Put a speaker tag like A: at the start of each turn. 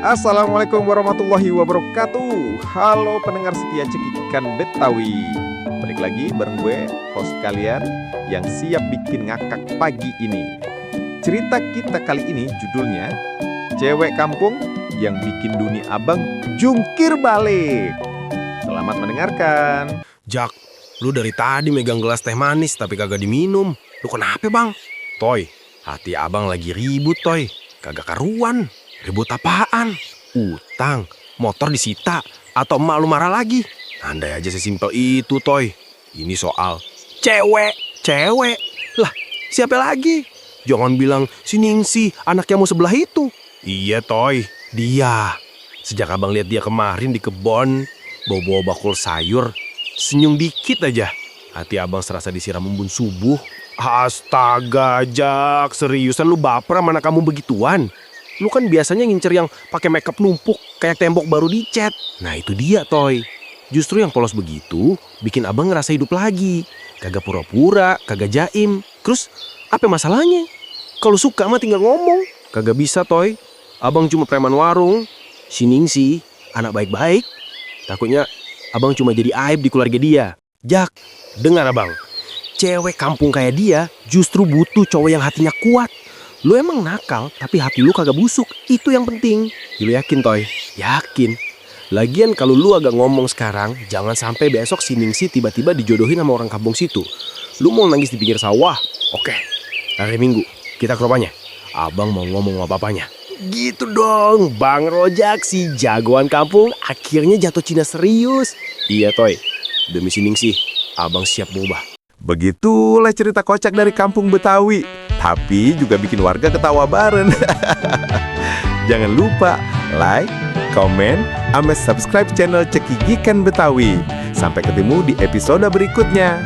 A: Assalamualaikum warahmatullahi wabarakatuh. Halo pendengar setia Cekikikan Betawi. Balik lagi bareng gue, host kalian yang siap bikin ngakak pagi ini. Cerita kita kali ini judulnya Cewek Kampung yang bikin Duni Abang jungkir balik. Selamat mendengarkan.
B: Jak, lu dari tadi megang gelas teh manis tapi kagak diminum. Lu kenapa bang? Toy, hati abang lagi ribut Toy. Kagak karuan. Ribut apaan? Utang, motor disita, atau emak lu marah lagi? Andai aja sesimpel itu Toy. Ini soal cewek. Lah, siapa lagi? Jangan bilang si Ningsih, anak yang mau sebelah itu. Iya Toy, dia. Sejak abang lihat dia kemarin di kebon, bawa-bawa bakul sayur, senyum dikit aja, hati abang serasa disiram embun subuh. Astaga Jak, seriusan lu baper sama anak kamu begituan? Lu kan biasanya ngincer yang pakai makeup numpuk kayak tembok baru dicat. Nah itu dia Toy. Justru yang polos begitu bikin abang ngerasa hidup lagi. Kagak pura-pura, kagak jaim. Terus apa masalahnya? Kalau suka mah tinggal ngomong. Kagak bisa Toy. Abang cuma preman warung. Si Ningsih anak baik-baik. Takutnya abang cuma jadi aib di keluarga dia. Jak, dengar abang. Cewek kampung kayak dia justru butuh cowok yang hatinya kuat. Lu emang nakal, tapi hati lu kagak busuk. Itu yang penting. Lu yakin Toy? Yakin. Lagian kalau lu agak ngomong sekarang, jangan sampai besok si Ningsih tiba-tiba dijodohin sama orang kampung situ. Lu mau nangis di pinggir sawah? Oke, hari Minggu kita ke rumahnya. Abang mau ngomong sama bapaknya. Gitu dong, Bang Rojak si jagoan kampung akhirnya jatuh Cina serius. Iya Toy, demi si Ningsih, abang siap berubah.
A: Begitulah cerita kocak dari kampung Betawi, tapi juga bikin warga ketawa bareng. Jangan lupa like, komen, sama subscribe channel Cekikikan Betawi. Sampai ketemu di episode berikutnya.